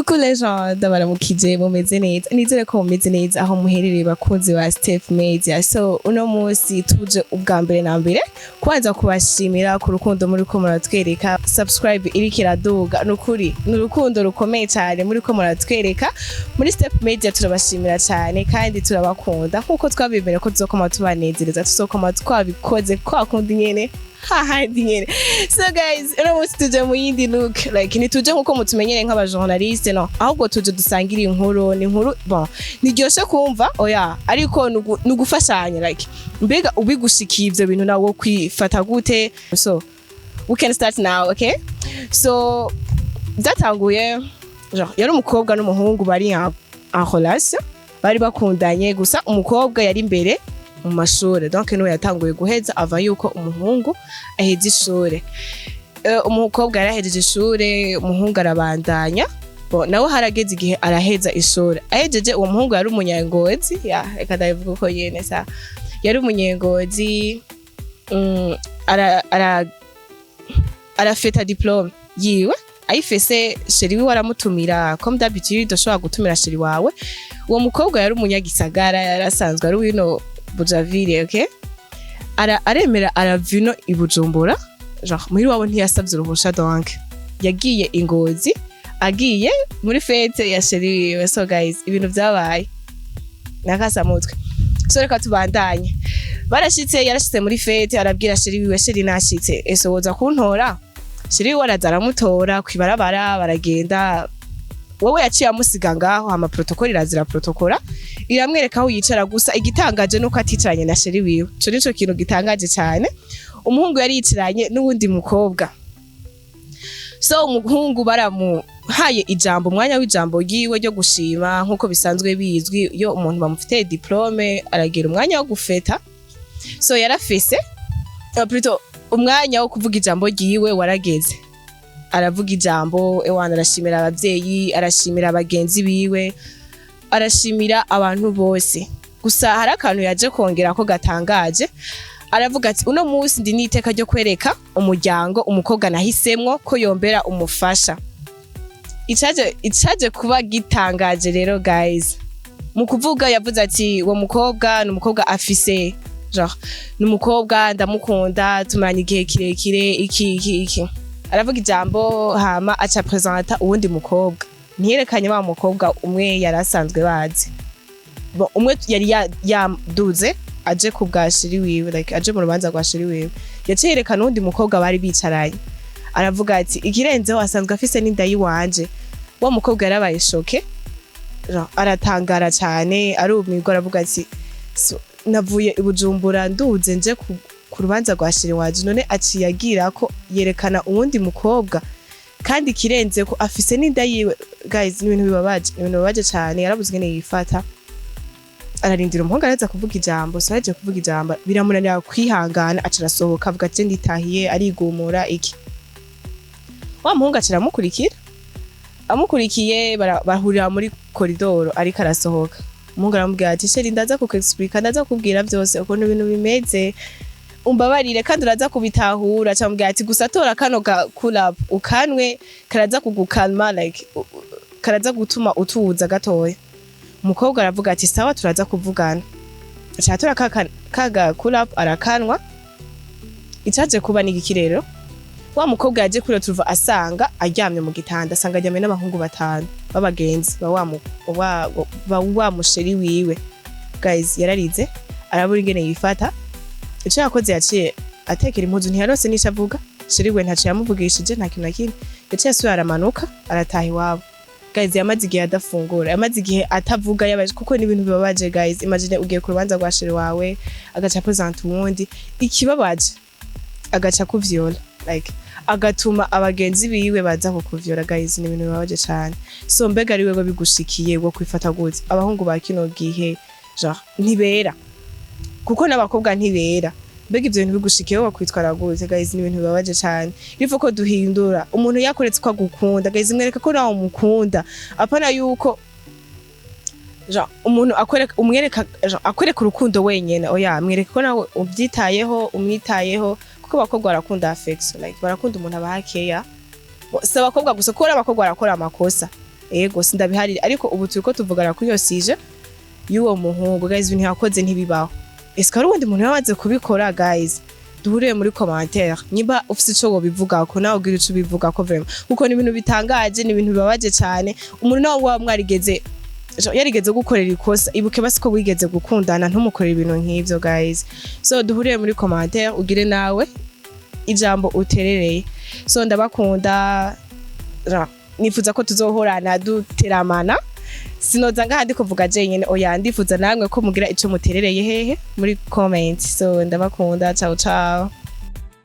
Coucou les gens, ndabaramukije. Mumeze neza? Nizere ko mumeze neza aho muherereye, bakunzi ba Steph Media. So uno munsi tuje ubwa mbere na mbere kubanza kubashimira ku rukundo muri ko muratwereka. Subscribe iriko iraduga, nukuri ni urukundo rukomeye cyane muri ko muratwereka muri Steph Media. Turabashimira cyane kandi turabakunda. Nkuko twabemera ko tuzokoma tubanezereza, tuzokoma twabikoze kwa kundi nyene, hahandi nyene. So guys, uno munsi tuje mu yindi look, like ntituje nkuko mutumenyereye nk'aba journaliste, no, ahubwo tuje dusangira inkuru. Ni inkuru, bon, ntiryoshe kumva, oya, ariko nugufashanya. Like mbega ubigushikiye ivyo bintu, nawe wo kwifata gute? So we can start now, okay? So byatanguye genre yari umukobwa n'umuhungu bari en relation, bari bakundanye. Gusa umukobwa yari imbere mu mashure, donc niwe yatanguye guheza ava yuko umuhungu aheza ishure. Umukobwa yarahejeje ishure, umuhungu arabandanya. Bon, nawe harageze igihe araheza ishure. Ahejeje, uwo muhungu yari umunyangozi, ya reka ndabivuga uko nyene, sa yari umunyengozi. Arafeta diplôme yiwe. Ayifese, chéri wiwe aramutumira. Comme d'habitude ushobora gutumira chéri wawe. Uwo mukobwa yari umunyagisagara, yarasanzwe ari wino Bujaville, okay? Aremera, arava ino i Bujumbura, genre muhira iwabo ntiyasavye uruhusha, donc yagiye i Ngozi, agiye muri fête ya chéri wiwe. So guys, ibintu vyabaye nakasamutwe. So reka tubandanye. Barashitse, yarashitse muri fête, arabwira chéri wiwe: "Chéri, nashitse, ese woza kuntora?" Chéri wiwe araza aramutora kwibarabara, baragenda. Wowe yaciye amusiga ngaho, hama protocole irazira protokora, iramwereka aho yicara. Gusa igitangaje nuko aticaranye na chéri wiwe. Ico nico kintu gitangaje cyane. Umuhungu yari yicaranye n'uwundi mukobwa. So umuhungu baramuhaye ijambo, umwanya w'ijambo ryiwe ryo gushima. Nk'uko bisanzwe bizwi, iyo umuntu bamufitiye diplôme aragira umwanya wo gufeta. So yarafise, plutôt umwanya wo kuvuga ijambo ryiwe warageze, aravuga ijambo. Ewana, arashimira abavyeyi, arashimira abagenzi biwe, arashimira abantu bose. Gusa hari akantu yaje kongera ko gatangaje. Aravuga ati: "Uno munsi ndi n'iteka ryo kwereka umuryango umukobwa nahisemwo ko yombera umufasha." Icaje kuba gitangaje rero guys, mu kuvuga yavuze ati: "Uwo mukobwa ni umukobwa afise, genre ni umukobwa ndamukunda, tumaranye igihe kirekire, iki iki iki." Aravuga ijambo, hama aca presenta uwundi mukobwa. Ntiyerekanye wa mukobwa umwe yari asanzwe bazi. Bon, umwe yari yaduze aje ku bwa chéri wiwe, like aje mu rubanza rwa chéri wiwe. Yaciye yerekana uwundi mukobwa bari bicaranye, aravuga ati: "Ikirenzeho, asanzwe afise n'inda yiwanje." Wa mukobwa yarabaye choqué, genre, aratangara cyane, arumirwa, aravuga ati: "So, navuye i Bujumbura nduze nje ku rubanza rwa chéri wanje, none aciye agira ko yerekana uwundi mukobwa, kandi ikirenze ko afise n'inda yiwe." Guys, ni ibintu bibabaje, ni ibintu bibabaje cyane. Yarabuze ingene yifata, ararindira umuhungu araza kuvuga ijambo. So yaje kuvuga ijambo, biramunanira kwihangana, aca arasohoka, avuga ati: "Nditahiye." Arigumura iki. Wa muhungu aca aramukurikira. Amukurikiye, bahurira muri koridoro ariko arasohoka. Umuhungu aramubwira ati: "Chéri, ndaza kukwexplica, ndaza kukubwira byose ukuntu ibintu bimeze, umbabarire kandi uraza kubitahura." Acamubwira ati: "Gusa tora kano ga cool ukanwe, karaza kugukalma, like karaza gutuma utuza gatoya." Umukobwa aravuga ati: "Sawa, turaza kuvugana." Aca atora ka cool arakanwa. Icaje kuba ni igiki rero? Wa mukobwa yaje kuri tuva asanga aryamye mu gitanda, asanga aryamye n'abahungu batanu b'abagenzi ba wa mu chéri wiwe. Guys, yararize, arabura ingene yifata. Ico yakoze, yaciye atekera impuzu. Ntiyarose n'ico avuga. Chéri we ntaco yamuvugishije, nta kintu na kimwe. Yaciye asubira, aramanuka, arataha iwabo. Guys, yamaze igihe adafungura, yamaze igihe atavuga, yabaje, kuko ni ibintu bibabaje. Guys, imagine ugiye ku rubanza rwa chéri wawe, agaca present uwundi. Ikibabaje, agaca kuvyola, like agatuma abagenzi biwe baza kukuvyola. Guys, ni ibintu bibabaje cane. So mbega ari wewe bigushikiye, wo kwifata gute? Abahungu ba kino gihe genre ntibera, kuko n'abakobwa ntibera. Mbega ivyo bintu bigushikiye, wowe kwitwara gute? Guys, ni ibintu bibabaje cane. Ifu ko duhindura. Umuntu yakoretse ko agukunda, guys, mwereka ko nawe umukunda, apana yuko genre umuntu akwereka, umwereka, genre akwereka urukundo wenyene. Oya, mwereka ko nawe ubyitayeho, umwitayeho, kuko abakobwa barakunda affection, like barakunda umuntu abaha care. Si abakobwa gusa, kuko n'abakobwa barakora amakosa. Ego, sindabiharire, ariko ubu turiko tuvugana kuri iyo sujet y'uwo muhungu. Guys, ibintu yakoze ntibibaho. Ese hari uwundi muntu yamaze kubikora? Guys, duhuriye muri commentaire. Niba ufise ico wobivugako, nawe ugira ico ubivugako vraiment, kuko ni ibintu bitangaje, ni ibintu bibabaje cane. Umuntu nawe waba mwarigeze, yarigeze gukorera ikosa, ibuke basi ko wigeze gukundana, ntumukorere ibintu nk'ivyo, guys. So duhuriye muri commentaire, ugire nawe ijambo uterereye. So ndabakunda, nifuza ko tuzohorana duteramana. Sinoza ngaha ndi kuvuga jenyene, oya, ndifuza namwe ko mugira ico muterereye hehe? Muri comment. So ndabakunda, ciao ciao.